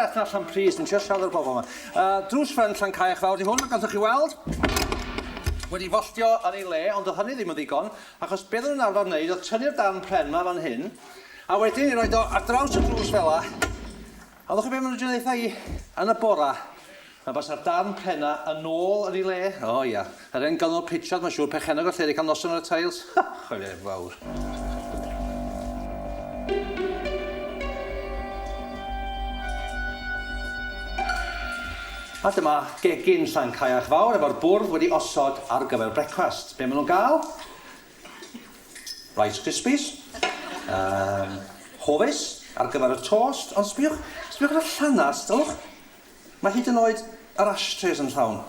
well na Llanprys, dwi'n trio siarad o'r bobl yma. Drws ffrynt Llancaiach Fawr 'di hwn, fel gallwch chi weld. Wedi folltio yn ei le, ond doedd hynny ddim yn ddigon, achos be oedden nhw'n arfer wneud oedd tynnu'r darn pren 'ma fan hyn, a wedyn i roid o ar draws y drws fel 'a. A wyddoch chi be maen nhw'n drio ddeutha i yn y bora? Na basa'r darn pren 'na yn ôl yn ei le. O ia, yr hen Gynol Pritchard mae'n siŵr, perchennog y lle 'di cael noson ar y teils. Ha! Chwilio fawr. A dyma gegin Llancaiach Fawr efo'r bwrdd wedi osod ar gyfer brecwast. Be maen nhw'n gael? Rice Krispies, um, hofis ar gyfer y tost, ond sbiwch, sbiwch ar y llanast, ylwch, Mae hyd yn oed yr ashtrays yn llawn.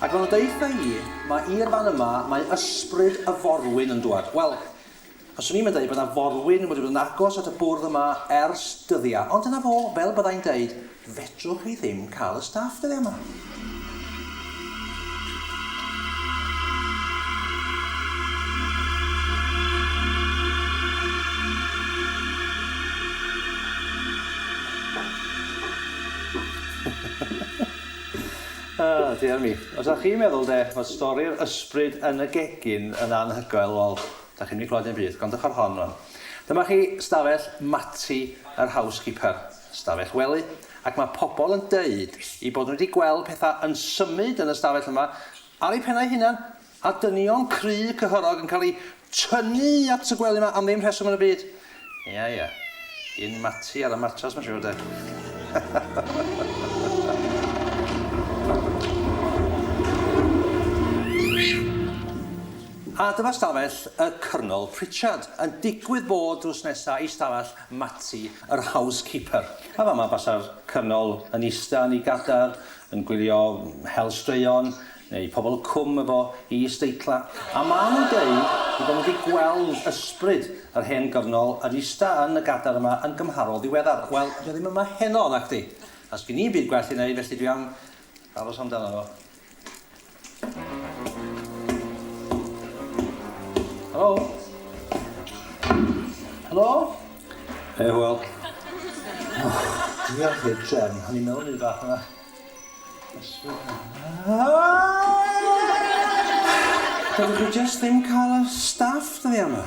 Ac fel y deutha i, mae i'r fan yma, mae ysbryd y forwyn yn dŵad. Wel, fyswn i'm yn deud bod 'na forwyn wedi bod yn agos at y bwrdd yma ers dyddia, ond dyna fo, fel bydda i'n deud, fedrwch chi ddim cael y staff dyddia yma. Ah, dear me. Os ydych chi'n meddwl de, fod stori'r ysbryd yn y gegin yn anhygoel, wel, da chi'n mynd i glywed dim byd. Gwrandwch ar hon rwan. Dyma chi stafell Matty yr housekeeper. Stafell wely. Ac mae pobl yn deud i bod nhw wedi gweld pethau yn symud yn y stafell yma ar eu pennau hunan. A dynion cry cyhyrog yn cael eu tynnu at y gwely 'ma am ddim rheswm yn y byd. Ia, ia. Un Matty ar y matras mae'n siŵr de. A dyma stafell y Cyrnol Pritchard, yn digwydd bod drws nesa i stafell Matty yr housekeeper. A fama basa'r Cyrnol yn ista yn ei gadar, yn gwylio hel straeon, Neu Pobol y Cwm efo is-deitla. A maen nhw'n deud eu bod nhw wedi gweld ysbryd yr hen gyrnol yn ista yn y gadair yma yn gymharol ddiweddar. Wel, 'di o ddim yma heno, nacdi? A sgin i'm byd gwell i wneud, felly dwi am aros amdano fo. Helo? Helo? Hei, Hywel. Oh, diolch i'r drefn, o'n i'n meddwl rhyw bach yna. Dydych chi jyst ddim cael y staff dyddiau yma.